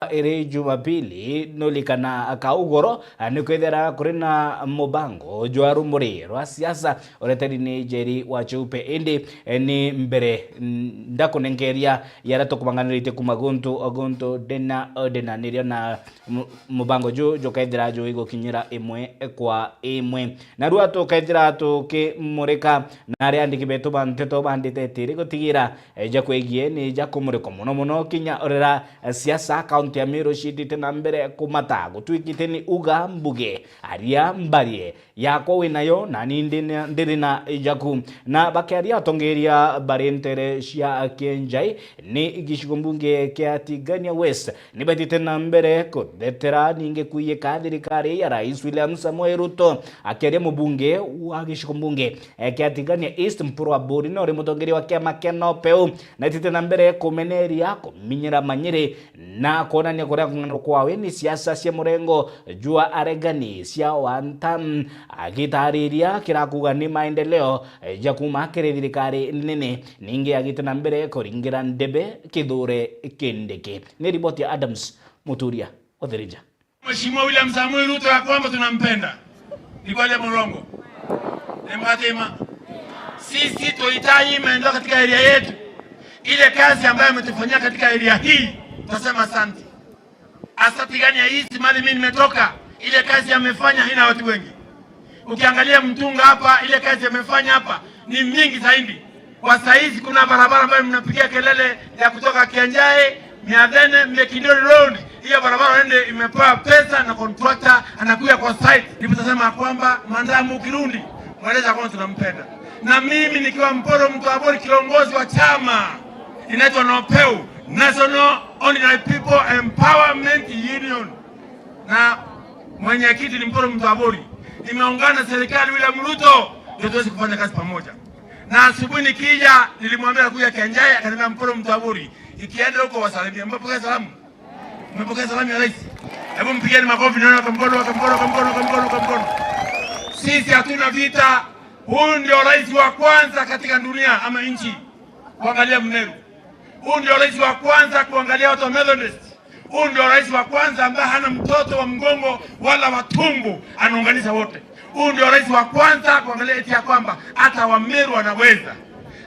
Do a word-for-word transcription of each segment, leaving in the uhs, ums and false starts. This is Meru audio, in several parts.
Iri Jumapili, nulikana kaugoro, ah, ni kwithira kuri na mubango jwa rumuri rwa siasa ureteri ni Njeri wa Cheupe, indi, eh, ni mbere, mm, ndakunenkeria yaria tukubanganiritie kuma guntu o guntu, ndina, ndina nirio na mu-, mubango ju jukethira jui gukinyira imwe kwa imwe. Narua tukethira tukimurika na aria andiki betu ba nteto bandite tiri gutigira, eh, ja kwegie ni ja kumurikwa mono mono kinya urira, eh, siasa kaunti ya Meru ciitite na mbere kumata, gutwikite ni uga mbuge, aria mbarie yakwa wi nayo, nani ndina, ndiri na jaku. Na bakiaria atongeria bari ntere cia Kienjai ni gicigo mbunge kia Tigania West, ni betite na mbere kuthetera ningi kuiyika thirikari ya Rais William Samoei Ruto. Akiaria mubunge wa gicigo mbunge, eh, kia Tigania East, Mpuru Aburi, na uri mutongeria wa kiama kia Nopeu, naitite na mbere kumeneria kuminyira manyiri na kwonania kuria kung'anirwa kwawe ni siasa cia murengo jwa aregani cia wanta, agitariria kira kuuga ni maendeleo, eh, ja kuma kiri thirikari nene, ningi agite na mbere kuringira ndebe Kithure Kindiki. Ni riboti ya Adams Muturia, Othirija. Mheshimiwa William Samoei Ruto ya kwamba tunampenda. Ni kweli ama urongo? Ni mkatima. Sisi tuhitaji maendeleo katika area yetu. Ile kazi ambayo ametufanyia katika area hii, tutasema asante. Hasa Tigania East, mahali mimi nimetoka, ile kazi amefanya haina watu wengi. Ukiangalia Mtunga hapa, ile kazi amefanya hapa ni mingi zaidi. Kwa saizi kuna barabara ambayo mnapigia kelele ya kutoka Kianjai, Miathene, Mekindori Road. Hiyo barabara ndio imepewa pesa na contractor anakuja kwa site. Ndipo tutasema kwamba Mandamu Kirundi, mweleza kwamba tunampenda. Na mimi nikiwa Mporo Mtu Abori, kiongozi wa chama inaitwa Nopeu, National Ordinary People Empowerment Union, na mwenyekiti ni Mporo Mtu Abori, nimeungana na serikali William Ruto ndio tuweze kufanya kazi pamoja. Na asubuhi nikija, nilimwambia kuja Kianjai, akaniambia, "Mporo Mtu Abori, ikienda huko wasalimia." Mmepokea salamu? Mmepokea salamu ya rais? Hebu mpigieni makofi, nione kwa mkono, kwa mkono, kwa mkono, kwa mkono, kwa mkono. Sisi hatuna vita. Huyu ndio rais wa kwanza katika dunia ama nchi kuangalia Mmeru. Huyu ndio rais wa kwanza kuangalia watu wa Methodist. Huyu ndio rais wa kwanza ambaye hana mtoto wa mgongo wala wa tumbo, anaunganisha wote. Huyu ndio rais wa kwanza kuangalia eti ya kwamba hata Wameru wanaweza.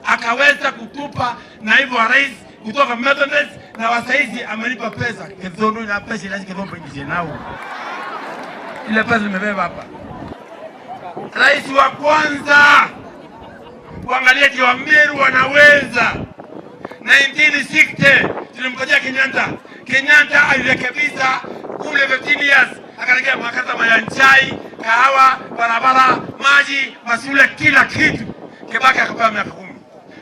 Akaweza kutupa naibu wa rais kutoka Methodist, na wasaizi amelipa pesa. Kithundu na pesa ilaji kithundu nje nao. Ile pesa nimebeba hapa. Rais wa kwanza kuangalia eti Wameru wanaweza. Nineteen sixty, tulimkojea Kenyatta. Kenyatta alirekebisha kule fifteen years, akaregea makataba ya chai, kahawa, barabara, maji, mashule, kila kitu. Kibaki akapewa miaka kumi.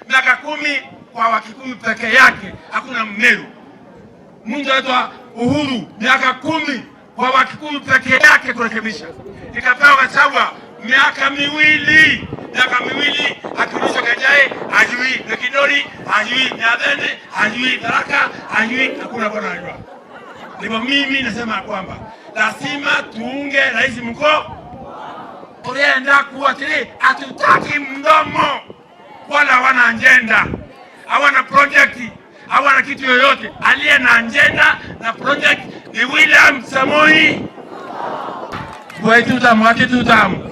Miaka kumi kwa Wakikuyu peke yake, hakuna Mmeru. Mtu anaitwa Uhuru, miaka kumi kwa Wakikuyu peke yake kurekebisha. Ikapewa Gachagua miaka miwili, miaka miwili akirudishwa Kianjai, hajui Mekindori, hajui Miathene, hajui Tharaka, hajui, hakuna bwana anajua. Ndivyo mimi nasema kwamba lazima tuunge rais mkono. Tulienda kuwa tili, hatutaki mdomo. Wala hawana agenda, hawana project, hawana kitu yoyote. Aliye na agenda na project ni William Samoei. Gwe tutamu, ati tutamu.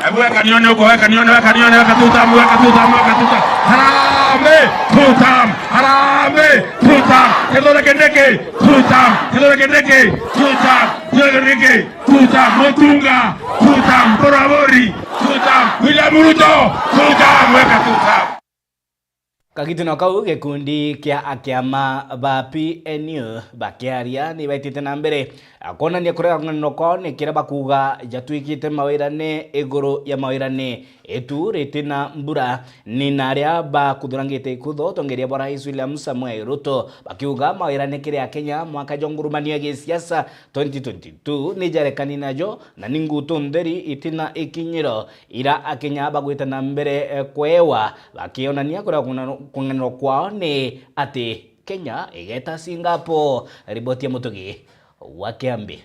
Hebu weka nione huko, weka nione, weka nione, weka tutamu, weka tutamu, weka tutamu. Harambee, tutamu, harambee, tutamu. Kithure Kindiki, tutamu. Kithure Kindiki, tutamu. Kithure Kindiki. Tuta Mutunga, tuta Mporabori, tuta William Ruto, tuta mweka tuta. Kagitino kau, gikundi kia akiama ba P N U bakiaria ni baitite na mbere kwonania kuria kung'anirwa kwao ni kiria bakuuga jatwikite mawirane iguru ya mawirane itu ritina mbura, ni na aria bakuthurangite ikutho utongeria bwa Rais William Samoei Ruto, bakiuga mawirane kiri Akenya mwaka jwa ngurumanio ya gisiasa twenty twenty-two ni jarekani najo, na ni ngutu ntheri itina ikinyiro ira Akenya bagwita na mbere, eh, kwewa, bakionania kuria kung'anirwa kwao ni ati Kenya igeta Singapore. Riboti ya Mutugi wa Kiambi.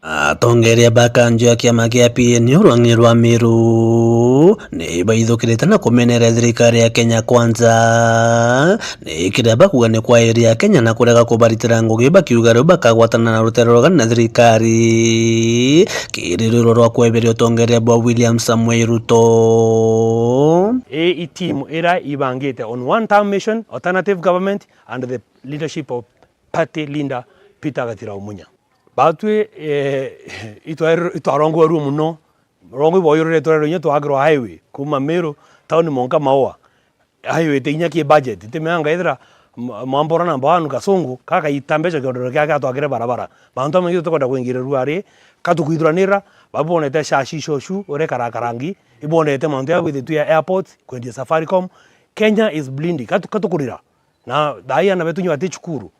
Atongeria ba kanjo ya kiama kia P N U rwang'i rwa Meru ni baithukirite na kumenera thirikari ya Kenya Kwanza ni kiria bakuga ni kwairia Kenya na kurega kubaritira ngugi, bakiuga riu bakagwatana na rutere rugani na thirikari kiri rwiro rwa kweberia utongeria bwa William Samoei Ruto. Ii i team ira ibangite on one term mission, alternative government and the leadership of party leader Peter Gathira Umunya. Batwi, eh, itwa-, itwarongorue ruo muno. Rongo iboyurire twarerwe inya twakirwa highway kuma Meru town monka Maua. Highway ti inya ki budget, ti mianga ithira m-, Mwambora number one Kasungu, kakaita mbeca kiondoro kiake atwakire barabara. Mantu jamaingi tutikwenda kwingirirua ari, katukwithuranira, babonete shashi shoshu, ure karakarangi, ibonete mantu ya gwithitwe ya airport, kwendia Safaricom. Kenya is bleeding. Katu-, katukurira. Na thaai ana betu inya bati cukuru.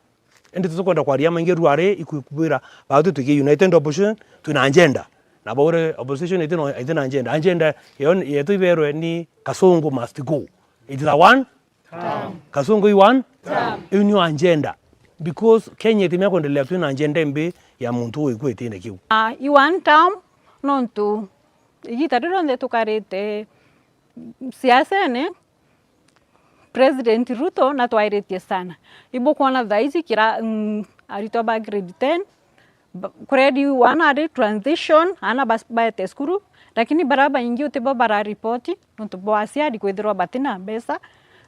Indi tutikwenda kwaria maingi ruari, ikwira batwi twiki united opposition, twina agenda. Na baure opposition itina, itina agenda. Agenda yo, yetu iberwe ni Kasungu must go. It is a one. Term. Kasungu i one. Term. Iu niyo agenda. Because Kenya itimea kwendelea twina agenda imbi ya muntu uiku itine kiu. Ah, i one term, nontu igita riu rionthe tukarite siasene, President Ruto natwairitie sana. Ibukwona thaa ici kira, mm, aritwa ba grade ten, ba-, kuredi wana ari transition, ana bas-, baete cukuru, lakini bara baingi utibo bararipoti, nontu bwa aciari kwithirwa batina mbeca,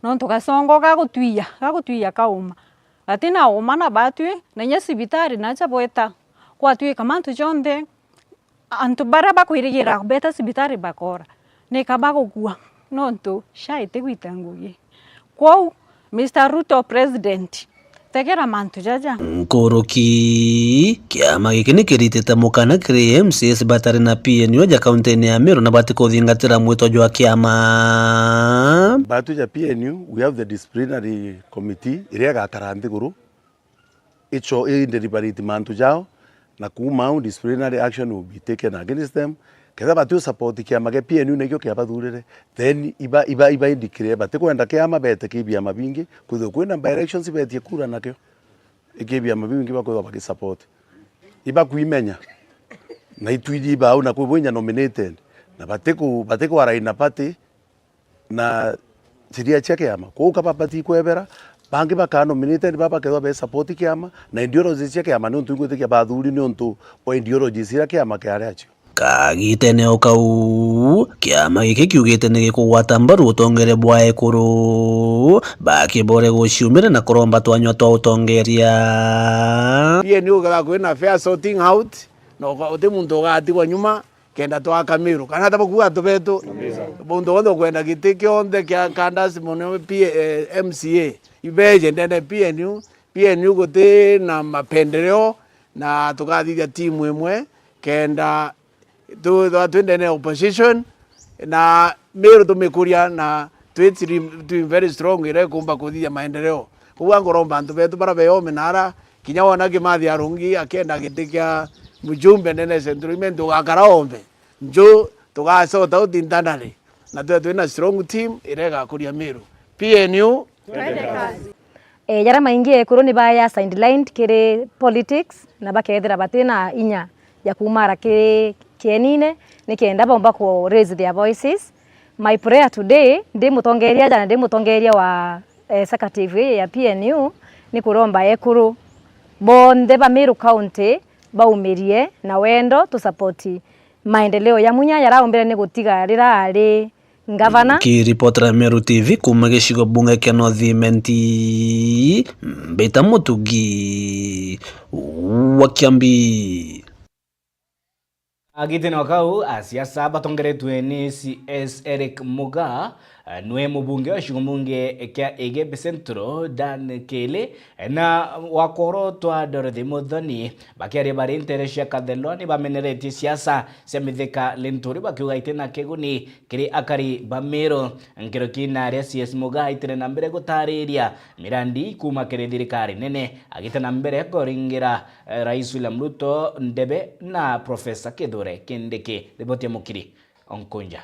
nontu gasongo gagutwia, gagutwia kauma. Gatina uma na batwi, na inya cibitari nacha bweta, gwatwika mantu jonthe, antu baria bakwirigira beta cibitari bakora, ni kaba gukua, nontu SHA itigwita ngugi. Kwou, Mister Ruto President, tegera mantu jaja. Nkuruki, kiama giki ni kiritite mukana kiri M C As batari na P N U ja kaunti-ini ya Meru na batikuthingatira mwito jwa kiama. Batu ja P N U, we have the disciplinary committee iria igakara nthiguru, icho i deliberate mantu jao, na kuuma au disciplinary action will be taken against them. Kethira bati u support kiama kia P N U nikio kiabathurire, then iba, iba, iba indicate batikwenda kiama bete ki biama bingi, kwithirwa kwina by elections betie kura nakio, iki biama biu bingi bakwithirwa baki support. Ibakwimenya, na itwiji ibau na kwibwa inya nominated, na batiku, batiku align na party, na sheria cia kiama. Kwou kaba batikwebera, bangi baka nominated baba bakethwa be support kiama, na ideologies cia kiama, niuntu ingwitikia bathuri niuntu bwa ideologies iria kiama kiari acio. Kagitene o kau, kiama giki kiugite ni gikugwata mbaru utongeria bwa ekuru, bakibore guciumira na kuromba twanywa twa utongeria. Pia ni ugaga kwina fair sorting out, na uka-, uti muntu ugatigwa nyuma, kenda twaka Meru. Kana ata bakuuga antu betu? Muntu wonthe ukwenda giti kionthe kia Candace Mune P-, eh, M C A, ibeje ndene P N U. P N U guti na mapendeleo, na tukathithia timu imwe, kenda tu-, twithwa twi ndene ya opposition, na Meru tumikuria, na twi slim-, twi very strong, iria ikumba kuthithia maendeleo. Koguo ngoromba antu betu bara beyome nara, kinya wona Kimathi Arungi akienda giti kia mjumbe ndene ya Central Imenti, ugakara ombe. Nju tuga sort out internally, na twe twina strong team iria igakuria Meru. P N U. Twende kazi. Eh, jaria maingi ekuru ni baya sidelined kiri politics, na bakethira batina inya ya kumara kiri kienine, nikenda bomba ku raise their voices. My prayer today, ndi mutongeria jana, ndi mutongeria wa, eh, executive ii ya P N U, ni kuromba ekuru bonthe ba Meru County baumirie na wendo tu support maendeleo ya Munya jaraumbire ni gutiga rira ari ngavana. Nkiripotera Meru T V kuuma gicigo bunge kia North Imenti, mbita Mutugi wa Kiambi. Agitene o kau, asiasa batongeretwe ni C S Eric Muga, niwe mubunge wa gicigo bunge kia Igembe Central, Dan Kili, na wa kworotwa Dorothy Muthoni. Bakiaria bari ntere cia Kathelwa, ni bameneretie siasa cia Mithika Linturi, bakiuga itina kiguni kiri akari ba Meru. Nkuruki na aria C S Muga aitire na mbere gutariria mirandi kuuma kiri thirikari nene, agita na mbere kuringira, eh, Rais William Ruto ndebe na Professor Kithure Kindiki. Riboti ya Mukiri Onkunja.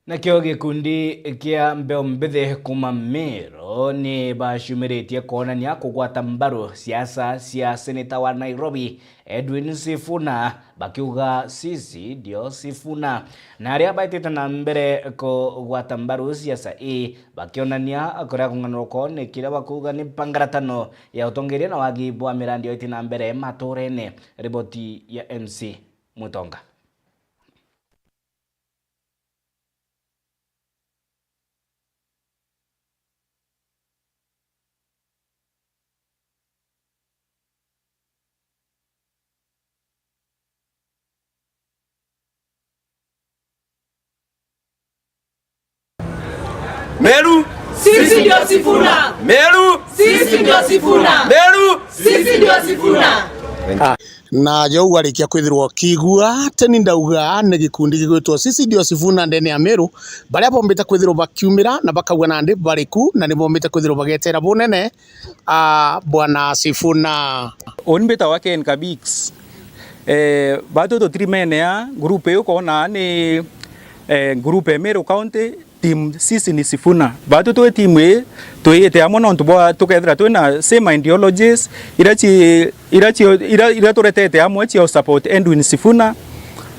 Nakio gikundi kia Mbeo Mbithi kuuma Meru ni bacumiritie kwonania kugwata mbaru siasa cia seneta wa Nairobi, Edwin Sifuna, bakiuga, "Sisi ndio Sifuna." Na aria baitite na mbere kugwata mbaru siasa ii, bakionania kuria kung'anuruko ni kiria bakuuga ni mpangaratano ya utongeria na wagi bwa mirandi ya uti na mbere maturene. Riboti ya M C Mutonga. Meru. Sisi ndio Sifuna. Meru. Sisi ndio Sifuna. Meru. Sisi ndio Sifuna. Na jou arikia kwithirwa ukiigua, teni ndauga ni gikundi gigwitwo Sisi ndio Sifuna ndene ya Meru, baria bombite kwithirwa bakiumira na bakauga nandi bariku, na ni bombite kwithirwa bagetera bunene, ah, Bwana Sifuna. Uni mbitagwa Ken Kabix. Eh, batu tutirimenea group iu kona ni, eh, group ya Meru County, team Sisi ni Sifuna. Batu twi team ii, twiyite amwe nontu bwa tukethira twina same ideologies, ira ci, ira ci, ira, ira turetete amwe cia support Edwin Sifuna,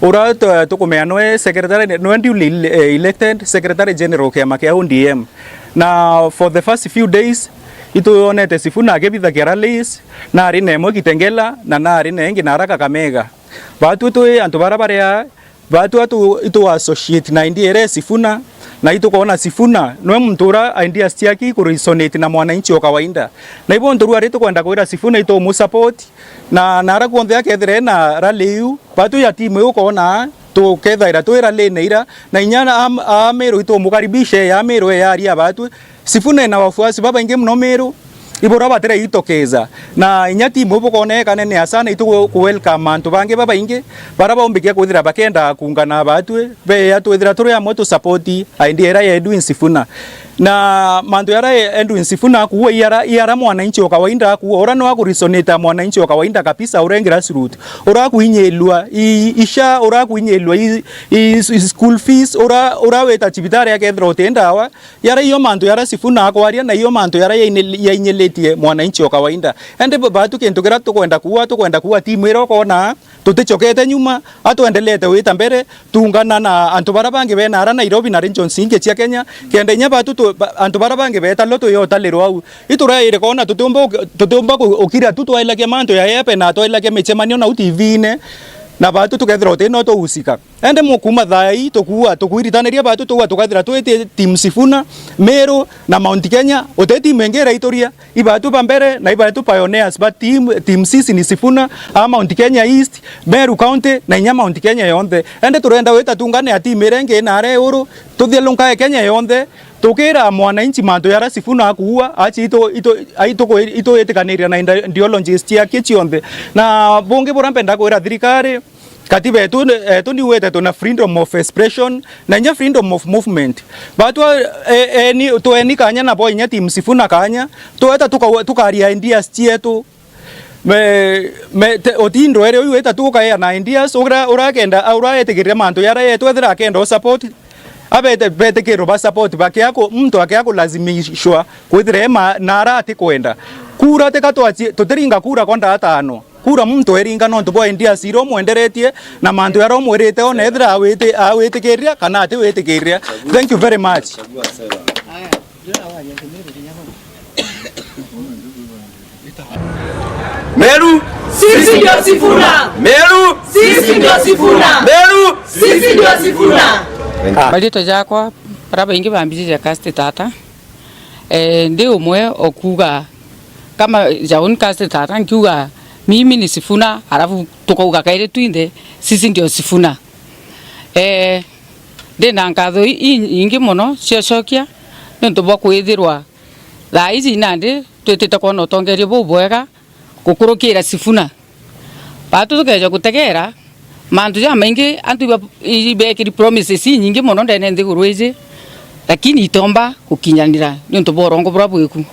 ura tu-, tukumenya nwe secretary, nwe newly ele-, eh, elected secretary general kiama kia O D M. Na for the first few days, itwonete Sifuna akibithagia rallies, na ari na imwe Kitengela, na, na ari na ingi nara Kakamega. Batu twi antu bara baria Batu atu itu associate na idea iria Sifuna, na itukwona Sifuna nwe muntu ura ideas ciake iku resonate na mwananchi o kawaida. Na ibo ntu rua ritukwenda kwira Sifuna itumu support, na, na ara kuonthe akethira ena rally iu, batu ya team iu ukwona tukethaira twi rally na ira, na inya na am-, Amiru itumukaribishe, ya Amiru e yaria batu, Sifuna ena wafuasi babaingi mono Meru, ibura batiraitokeza. Na inya timu bukonekane ni asana itu ku welcome antu bangi babaingi, bara baumbikia kwithira bakenda kuungana batwi, beya twithira turi amwe tu support idea ira ya Edwin Sifuna. Na mantu yara Edwin Sifuna akuwa iyara, iyara mwananchi wa kawaida akuwa, ura no aku resonate mwananchi wa kawaida kabisa, ura grassroot, ura kuinyelwa i, isha, ura kuinyelwa i, i, i school fees, ura, ura wita cibitari akethira uti ndawa, Yara iyo mantu yara Sifuna akwaria, na iyo mantu yara yaine-, yainyilitie mwananchi o kawaida. Ende b-, batu kintu kiria tukwenda kuua, tukwenda kuua timu iria ukona tuticokete nyuma, atwendelete wita mbere, tungana na antu bara bangi bena ara Nairobi na regions ingi cia Kenya, kenda inya batu tu-, ba-, antu bara bangi beta lo tuyotalirwa au. Ituraire kona tutiumba uk-, tutiumba ku-, ukira tu twailagia mantu ya yepe na twailagia micemanio nau T V-ine, na batu tukethira uti no tuhusika. Ende mu-, kuuma thaa ii tukuua, tukuiritaniria batu tuua tukathira twiti team Sifuna, Meru na Mount Kenya, uti team ingi iraituria. Ibatu ba mbere na ibatu pioneers ba team, team Sisi ni Sifuna, a Mount Kenya East, Meru County na inya Mount Kenya yonthe. Ende turenda wita tungane a team iria ingi na aria iuru, tuthielunkae Kenya yonthe, tukira mwananchi mantu yara Sifuna akuua, achi itu, itu, ai tuku-, ituitikaniria na inde-, ideologies ciake cionthe. Na bungi buria mpenda kwira thirikari, Katiba yetu, yetu ni wete twina freedom of expression na inya freedom of movement. Batwa, e, e, ni, tueni kanya nabo inya team Sifuna kanya, tweta tuka-, tukaria ideas cietu. Me, me, te, utindo ere uyu weta tukaea na ideas, ura, urakenda, uraetikirira mantu yara yetu, ethira akenda u support, abete, betikirwo ba support, bakia ku, muntu akia kulazimishwa kwithira ema, na ara atikwenda. Kura tika twaci-, tutiringa kura kwa ndatano. Kura muntu eringa nontu bwa ideas iria umwenderetie na mantu jaria umwirite, ona ethira awiti-, awitikiria kana atiwitikiria. Thank you very much. Meru. Sisi ndio Sifuna. Meru. Sisi ndio Sifuna. Meru. Sisi ndio Sifuna. Maritwa jakwa, bara baingi bambijije Cast Tata. Eh, ndi umwe o kuuga kama John Cast Tata, nkiuga, "Mimi ni Sifuna," alafu tukauga kairi twinthe, "Sisi ndio Sifuna." Eh, ndi na nkatho i-, inyingi mono ciocokia niuntu bwa kwithirwa thaa iji nandi twitite kwona utongeria bubwega gukurukira Sifuna. Batu tukeja gutegera mantu jamaingi, antu iba-, ibekiri promises inyingi mono ndene nthiguru iji, lakini itomba gukinyanira niuntu bwa urongo buria bwiku.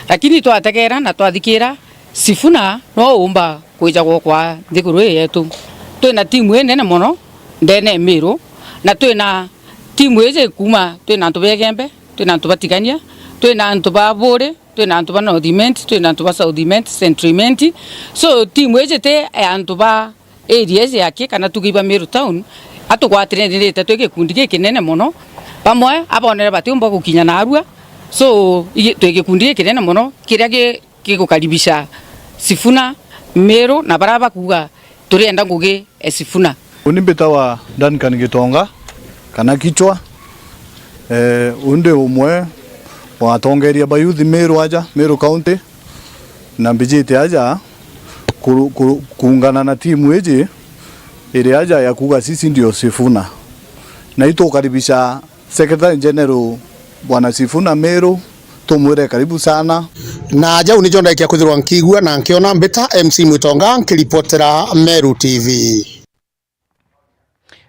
Lakini twategera na twathikira, Sifuna no umba kwija gwokwa nthiguru ii yetu. Twina timu inene mono ndene ya Miru, na twina Timu iji kuuma, twina antu ba Igembe, twina antu ba Tigania, twina antu ba Buuri, twina antu ba North Imenti, twina antu ba South Imenti, Central Imenti. So, timu iji ti ya antu ba area iji aki, kana tuge iba Meru Town, atugwatiranirite twi gikundi gikinene mono. Bamwe abonere batiumba gukinya narua. So, i-, twi gikundi gikinene mono, kiria gi-, gigukaribisha Sifuna Meru, na baria bakuuga turienda ngugi e Sifuna. Uni mbitawa Duncan Gitonga, kana Kichwa. Eh, uni ndi umwe wa atongeria ba youth Meru aja, Meru County, na mbijite aja kuru-, kuru-, kuungana na timu iji iri aja ya kuuga sisi ndio Sifuna. Na itukaribisha Secretary General Bwana Sifuna Meru, tumwire karibu sana. Na jau nijo ndaikia kwithirwa nkiigua na nkiona mbita M C Mwitonga nkiripotera Meru T V.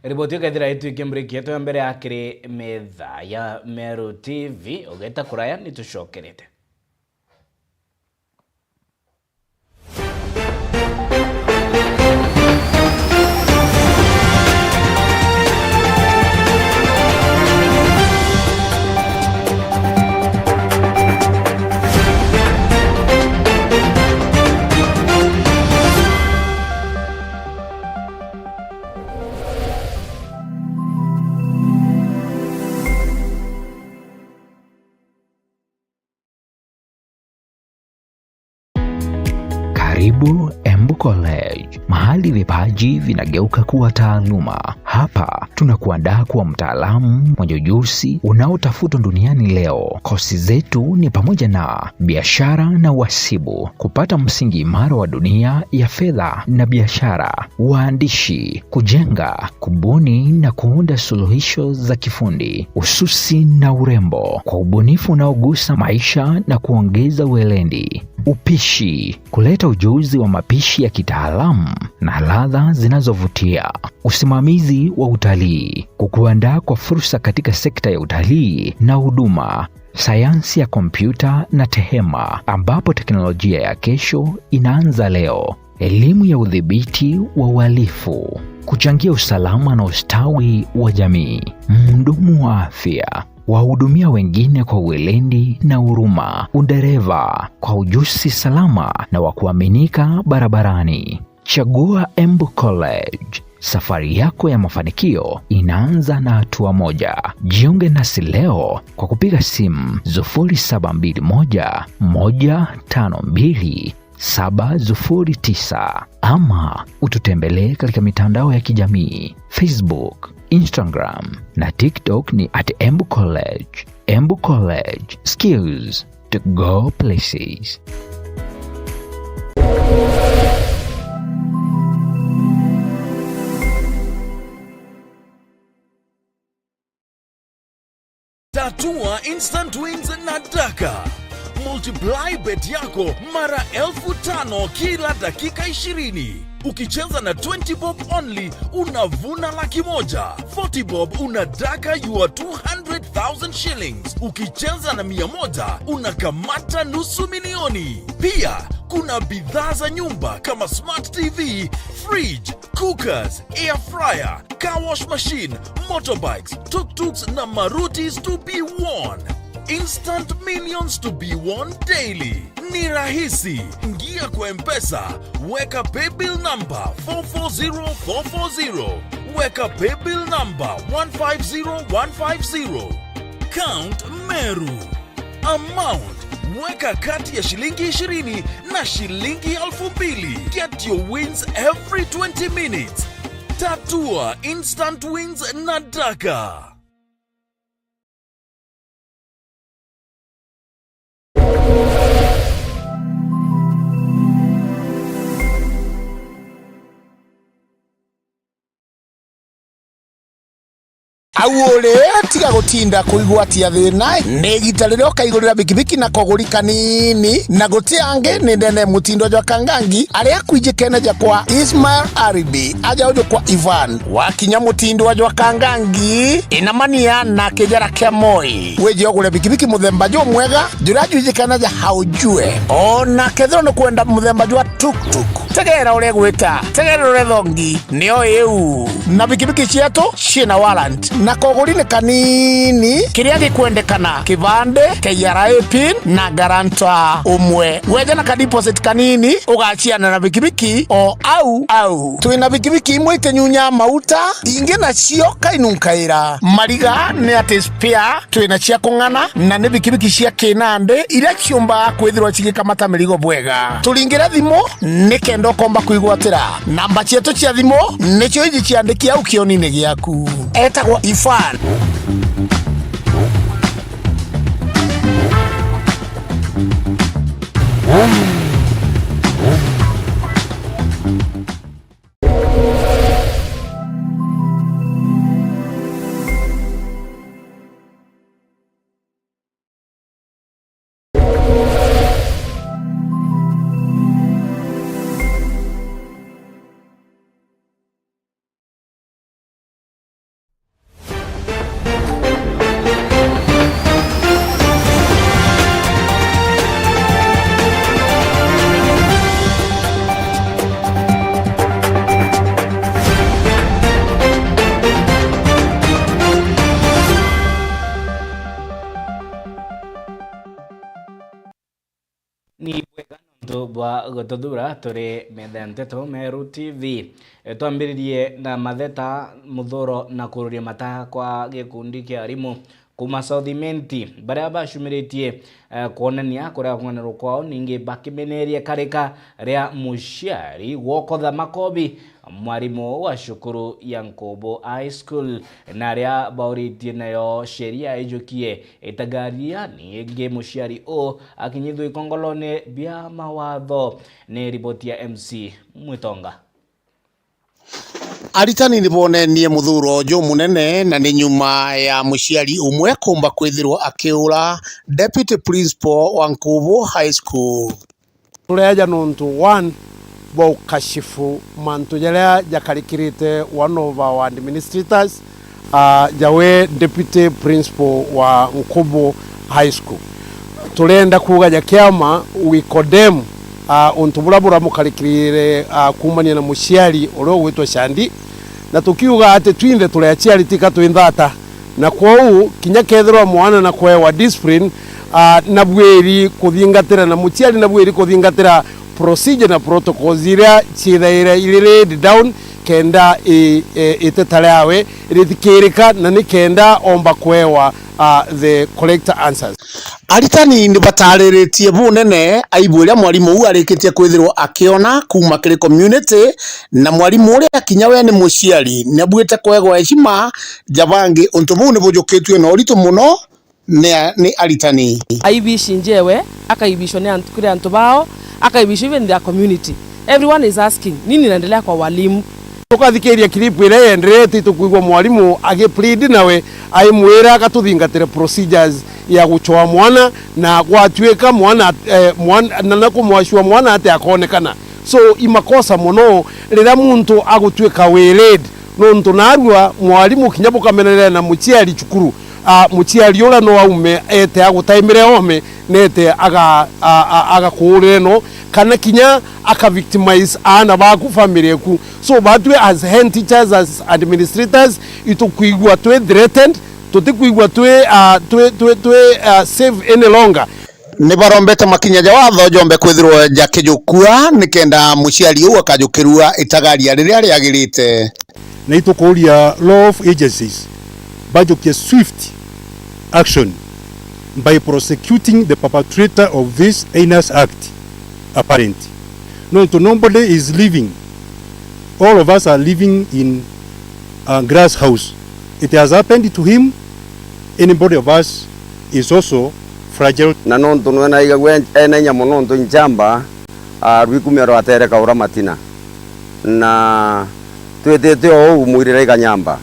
Riboti ikethira itwike break yetu ya mbere ya kiri metha ya Meru T V, ugeta kuraya nitucokerete. Karibu Embu College, mahali vipaji vinageuka kuwa taaluma. Hapa tunakuandaa kuwa mtaalamu mwenye ujuzi unaotafutwa duniani leo. Kosi zetu ni pamoja na biashara na uhasibu, kupata msingi imara wa dunia ya fedha na biashara, uandishi, kujenga, kubuni na kuunda suluhisho za kifundi, ususi na urembo kwa ubunifu unaogusa maisha na kuongeza weledi, upishi, kuleta ujuzi wa mapishi ya kitaalamu na ladha zinazovutia, usimamizi wa utalii, kukuandaa kwa fursa katika sekta ya utalii na huduma, sayansi ya kompyuta na tehema, ambapo teknolojia ya kesho inaanza leo. Elimu ya udhibiti wa uhalifu, kuchangia usalama na ustawi wa jamii. Mhudumu wa afya, wahudumia wengine kwa weledi na huruma. Udereva, kwa ujuzi salama na wa kuaminika barabarani. Chagua Embu College. Safari yako ya mafanikio inaanza na hatua moja. Jiunge nasi leo kwa kupiga simu sufuri saba mbili moja, moja tano mbili, saba sufuri tisa, ama ututembelee katika mitandao ya kijamii, Facebook, Instagram na TikTok ni at Embu College. Embu College, skills to go places. Tatua instant wins na Daka. Multiply bet yako mara elfu tano kila dakika ishirini. Ukicheza na twenty bob only, unavuna laki moja. Forty bob, una Daka your two hundred thousand shillings. Ukicheza na mia moja, unakamata nusu milioni. Pia, kuna bidhaa za nyumba kama smart T V, fridge, cookers, air fryer, car wash machine, motorbikes, tuk-tuks na marutis to be won. Instant millions to be won daily. Ni rahisi. Ingia kwa M-Pesa, weka paybill number four four zero four four zero, weka paybill number one five zero one five zero. Count Meru. Amount, weka kati ya shilingi ishirini na shilingi elfu mbili. Get your wins every twenty minutes. Tatua instant wins na Daka. Au uri, tiga gutinda kuigwatia thina, ni igita riria ukaigurira bikibiki na koguri kanini, na guti angi ni ndene mutindo jwa Kangangi, aria kwijikene jakwa Ismail Aribi, aja uju kwa Ivan. Wakinya mutindo jwa Kangangi, inamania na kijara kia Moi. Wije ugure bikibiki muthemba jumwega, juria jwijikene ja haujue. Ona kethirwa ni kwenda muthemba jwa tuktuk, Tegera uria gwita, tegera uria thongi, nio iu. Na bikibiki cietu ciina warrant, na koguri ni kanini. Kiria gikwendekana: kibande, K R A pin, na guarantor umwe. Weja na ka deposit kanini, ugaciana na bikibiki o au au. Twina bikibiki imwe itinyunya mauta, ingi nacio kainunkaira. Mariga ni ati spare twina cia kung'ana, na ni bikibiki cia kinandi iria ciumbaga kwithirwa cigikamata mirigo bwega. Turingire thimu nikenda ukomba kwigwatira. Namba cietu cia thimu nicio iji, ciandiki au kionini giaku. Etagwa Ifan. Ni bwega nontu bwa gututhuura turi metha ya nteto Meru T V. E, twambiririe na matheta, muthuro na kururia mata kwa gikundi kia arimu kuuma South Imenti, baria bacumiritie, e, kwonania kuria kung'anirwa kwao, ningi bakimeneria karika ria muciari gwokotha makobi mwarimu wa cukuru ya Nkubu High School, na aria bauritie nayo sheria ijukie itagaria ni ingi muciari u akinyithua ikongolone bia mawatho. Ni riboti ya M C Mwitonga. Aritani ni bonenie muthuro jumunene, na ni nyuma ya muciari umwe kumba kwithirwa akiura deputy principal wa Nkubu High School. Tureeja nontu, one, bwa ukashifu mantu jaria jakarikirite one of our administrators, ah, jawe deputy principal wa Nkubu High School. Turenda kuuga ja kiama, we condemn, ah, untu buria buramukarikirire, ah, kuumania na muciari uria ugwitwa Shandi, na tukiuga ati twinthe turi aciari tika twi nthata. Na kwou, kinya kethirwa mwana na kwewa discipline, ah, nabwiri kuthingatira, na muciari nabwiri kuthingatira procedure na protocols iria ciithaira iri laid down, kenda i-, e-, iteta riawe ritikirika, na ni kenda omba kwewa, ah, the correct answers. Aritani ni batariritie bunene aibu iria mwarimu uu arikitie kwithirwa akiona kuuma kiri community, na mwarimu uria kinya we ni muciari ni abuite kwegwa heshima ja bangi. Untu buu ni bujukitue na uritu mono ni a-, ni aritani. Aibishi njewe, akaibishwa ni antu, kiri antu bao, akaibishwa even their community. Everyone is asking, nini inaendelea kwa walimu? Tukathikiria clip iria yenderete, itukwigua mwarimu agi plead nawe, aimwira agatuthingatire procedures ya gucwaa mwana, na gwatuika mwana, eh, mwana, na, na kumwacua mwana ati akonekana. So, i makosa mono riria muntu agutuika waylaid, nontu narua mwarimu kinya bukamenanira na muciari cukuru, ah, muciari uria no aume ete agutaimire ome, nete aga-, a-, a-, agakuurire no, kana kinya aka victimize aana baku, family eku. So, batwi as head teachers, as administrators, itukwigua twi threatened, tutikwigua twi, ah, twi, twi, twi, ah, safe any longer. Ni barombete makinya ja watho jombe kwithirwa jakijukua, nikenda muciari uu akajukirua itagaria riria riagirite. Na itukuuria law of agencies bajukie swift action by prosecuting the perpetrator of this heinous act, a parent. Nontu nobody is living, all of us are living in a glass house. It has happened to him, anybody of us is also fragile. Na nontu nwe naigagua en-, ena inya mono nontu i nchamba, ah, rwikumia rwatere kaura matina. Na twitite o uu mwirire ikanyamba.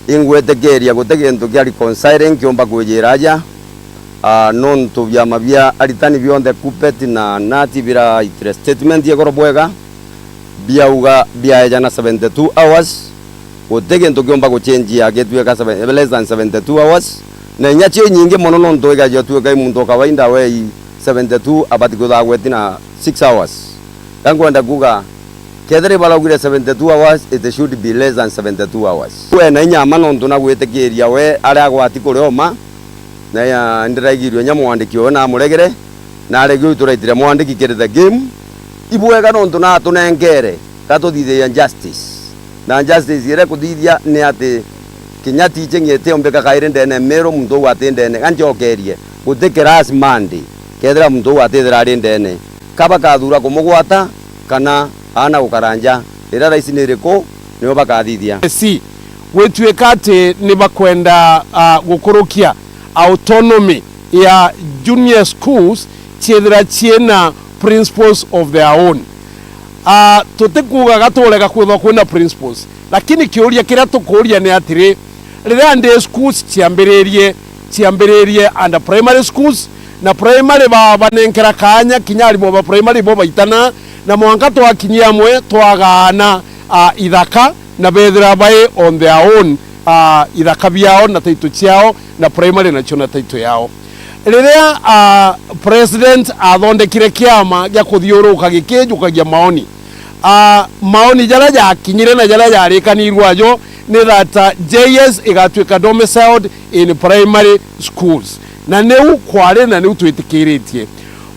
Ingwitikiria guti gintu kia reconciling kiumba kwijira aja, ah, nontu biama bia aritani bionthe, KUPPET na KNUT, biraitire statement igoro bwega, biauga biaejana seventy two hours, guti gintu kiumba guchenjia gituika seven, less than seventy two hours, na inya cio inyingi mono nontu igaja utuika i muntu o kawaida we i seventy two abati kwithagwa agweti na six hours. Ka nkwenda kuuga, kethira ibaraugire seventy-two hours, it should be less than seventy-two hours. We na inya mma nontu na gwitikiria we aria agwati kurioma, na ya ndiraigirue nya mwandiki oyo namuregere, na aregi uyu turaitire mwandiki kiri the game. Ibwega nontu natunenkere, gatuthithiria justice. Na justice iria kuthithia ni ati kinya teaching itiombika kairi ndene Meru, muntu uu ati ndene. Ga ncokerie, guti class Monday, kethira muntu uu atithira ari ndene. Ka bakathura kumugwata kana aana gukara nja, iria raisi ni iriku, nio bakathithia. Si, gwituika ati ni bakwenda, ah, gukurukia autonomy ya junior schools ciithira ciina principals of their own. Ah, tutikuuga gaturega kwithwa kwina principals, lakini kiuria kiria tukuuria ni atiri, riria day schools ciambiririe, ciambiririe under primary schools, na primary ba-, banenkera kaanya kinya arimu ba primary bo baitana, na mwanka twakinyia amwe twagaana, ah, ithaka, na bethira bai on their own, ah, ithaka biao na taito ciao, na primary nacio na taito yao. Riria, ah, president athondekire kiama gia kuthiuruka gikijukagia maoni, ah, maoni jaria jakinyire na jaria jarikanirwe ajo ni that, ah, J S igatuika domiciled in primary schools. Na niu kwari na niu twitikiritie.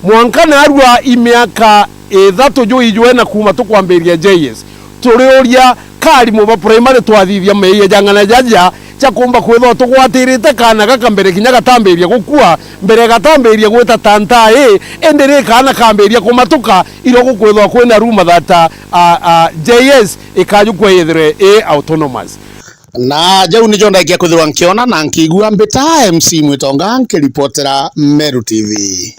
Mwanka narua i miaka ithatu juu ijwena kuuma tukwambiria J S, turiuria ka arimu ba primary twathithia meeyia ja ng'ana jaja ja kuumba kwithwa tugwatirite kaana gaka mbere kinya gatambiria gukua, mbere gatambiria gwita ta ntaa ii, indi ri kaana kambiria kumatuka, iro gukwithwa kwina rumour that, ah, ah, J S ikajukua yithirwe i autonomous. Na jau nijo ndaikia kwithirwa nkiona na nkiigua. Mbita M C Mwitonga, nkiripotera Meru T V.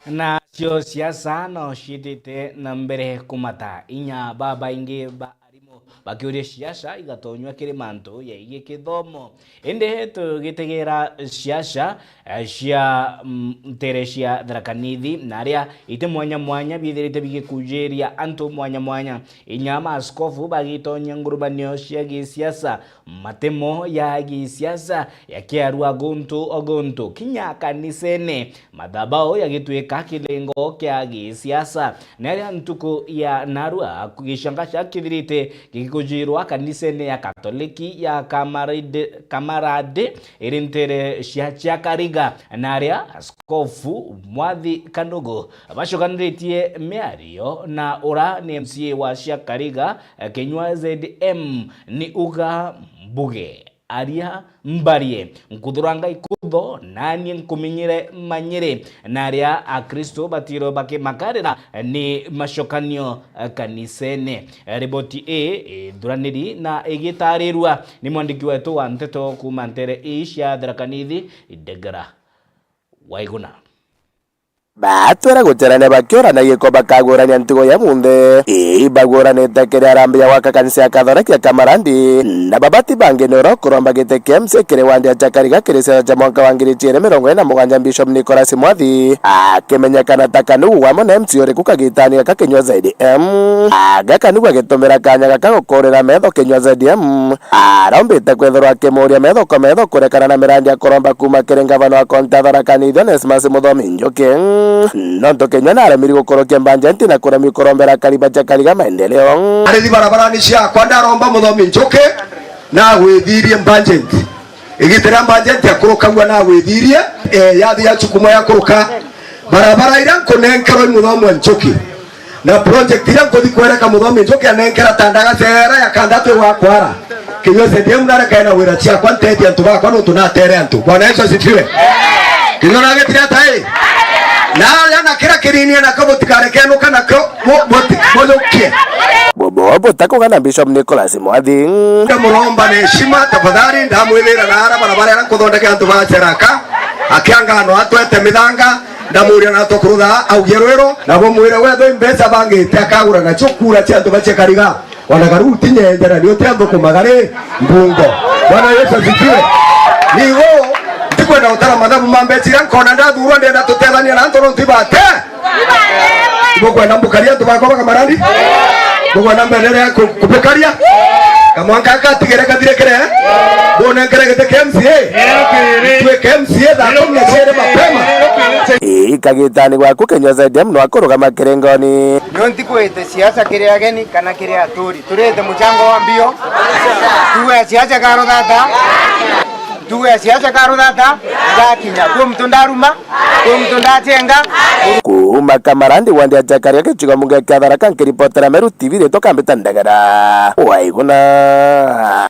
Nacio siasa no ciitite na mbere kumata inya babaingi ba arimu bakiuria siasa igatonywa kiri mantu yaigie kithomo. Indi tugitegera siasa, eh, cia, mm, ntere cia Tharaka Nithi na aria iti mwanya mwanya biithirite bigikujiria antu mwanya mwanya. Inya maaskofu bagitonyia ngurubanio cia gisiasa, matemo ya gisiasa yakiarua guntu o guntu, kinya kanisene, mathabau yagituika kilengo kia gisiasa. Na iria ntuku ya narua, gicanga kia kithirite gikujirwa kanisene ya Katoliki ya Kamarade, Kamarade, iri ntere cia Chiakariga, na aria Askofu Mwathi Kanugu bacokaniritie miario na ura ni M C A wa Chiakariga, Kinyua Z M, ni uga mbuge, aria mbarie, nkuthuranga ikutho, nanie nkuminyire manyiri, na aria Akristo batiro bakimakarira ni macokanio kanisene. Riboti ii ithuraniri na igitarirua ni mwandiki wetu wa nteto kuuma ntere ii cia Tharaka Nithi, Ndegera Waiguna. Batwera gucerania bakiurania giko bakagurania ntugo ya munthe. Ii baguranite kiri arambi ya gwaka kanisa ya Kathoreki ya Kamarandi, na babati bangi ni ura ukuromba giti kia M C A kiri wandi ya Chiakariga kiri siasa cia mwaka wa ngiri ijiri mirongo iri na mugwanja, Bishop Nicholas Mwathi, akimenyekana ta Kanugu wamo na M C A uriku kagitani gaka Kinyua Z M. Aga Kanugu agitumira kanya gaka gukurira metho Kinyua Z M. Arombite kwithirwa akimuria metho kwa metho kurekana na mirandi ya kuromba kuuma kiri ngavana wa kaunti ya Tharaka Nithi Onesmus Muthomi Njuki. Nontu Kinyua naremiri gukurukia mbajeti na kuremia kurombera akari ba Chiakariga maendeleo. Arithi barabarani ciakwa ndaromba Muthomi Njuki na agwithirie mbajeti. Igita ria mbajeti akurukagua na agwithirie, eh, yathi ya chukumo yakuruka. Barabara iria nkunenkerwa i Muthomi Njuki. Na project iria nkuthi kwereka Muthomi Njuki anenkera ta ndagacera ya kandatu igwa kwara. Kinyua Z M narekae na wira ciakwa nteethie antu bakwa nontu natere antu. Bwana Yesu asifiwe. Kinyua nagitire ata ii? Na aria na kira kirinie nako butikareke nuka nako bu-, buti-, bujukie. Bubu butakugana Bishop Nicholas Mwathi. Ndamuromba na heshima, tafadhali, ndamwithira na ara barabara iria nkuthondekera antu ba Seraka. Akianga no atwete mithanga. Ndamuria na tukurutha augie rwiro, nabo mwire wethwe mbeca bangite akagura nacio kura cia antu ba Chiakariga. Ona karu tinyenjera ni utia nthukuma gari mbungo. Bwana Yesu asifiwe. Nigo ntikwenda gutara mathabu ma mbeca iria nkona ndathurwa, ndenda tutethania na antu nontu ibate. Ibukwenda mbukaria antu bakwa ba Kamarandi? Ibukwenda mbenderea ku-, kubukaria? Kamwanka aka atigere kathire kire, eh? Bonenkere giti kia M C A. Twike M C A thaa kumi na ciiri mapema. Ii, kagitani gwaku Kenya Z M no akurugama kirengoni. Nio ntikwite siasa kiri ageni kana kiri aturi. Turite muchango wa mbio. Tuwe siasa karuthata. Ntugo ya siasa karuthata igakinya. Kwi muntu ndaruma, kwi muntu ndacenga. Kuuma Kamarandi wandi ya Jakaria gicigo mbunge kia Tharaka, nkiripotera Meru T V, ritwa Kambita Ndegera. Waiguna.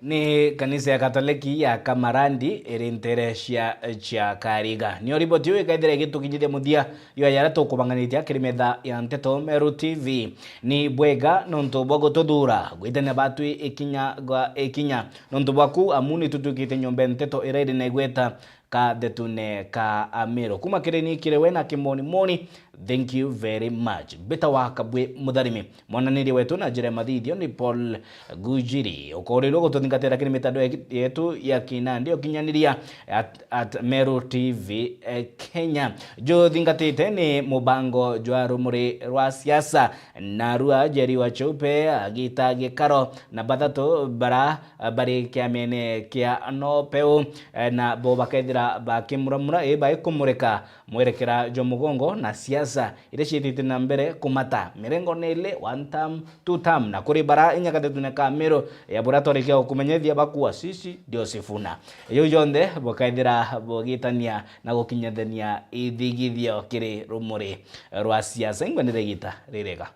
Ni kanisa ya Katoleki ya Kamarandi iri ntere cia, cia Kariga. Niyo riboti iu ikaithira igitukinyithia muthia jwa jaria tukubanganitie kiri metha ya nteto Meru T V. Ni bwega nontu bwa gututhuura, gwitania batwi ikinya gwa ikinya. Nontu bwaku, amu ni tutwikite nyomba ya nteto iria iri na igweta kathetune ka Amiru. Kuma kiri ni kiri we na kimonimoni, thank you very much. Mbita wa Kabwi Mutharimi, mwananiria wetu na njira ya mathithio ni Paul Gujiri. Ukoorirua gututhingatira kiri mitandao ya ki-, yetu ya kinandi ukinyaniria at, at Meru T V, eh, Kenya. Juthingatite ni mubango jwa rumuri rwa siasa. Narua Njeri wa Chaupe agita gikaro na bathatu bara, ah, bari kiamene kia NOPEU, eh, na bo bakethira bakimuramura, ii, baikumurika mwerekera jwa mugongo na siasa iria ciitite na mbere kumata mirengo ni ili, one term, two term, na kuri bara inya kathetune ka Meru ya buria twarikia gukumenyethia bakua sisi ndio Sifuna. Iu jonthe bukethira bugitania na gukinyithania ithigithio kiri rumuri rwa siasa. Ingwe ni rigita ririega.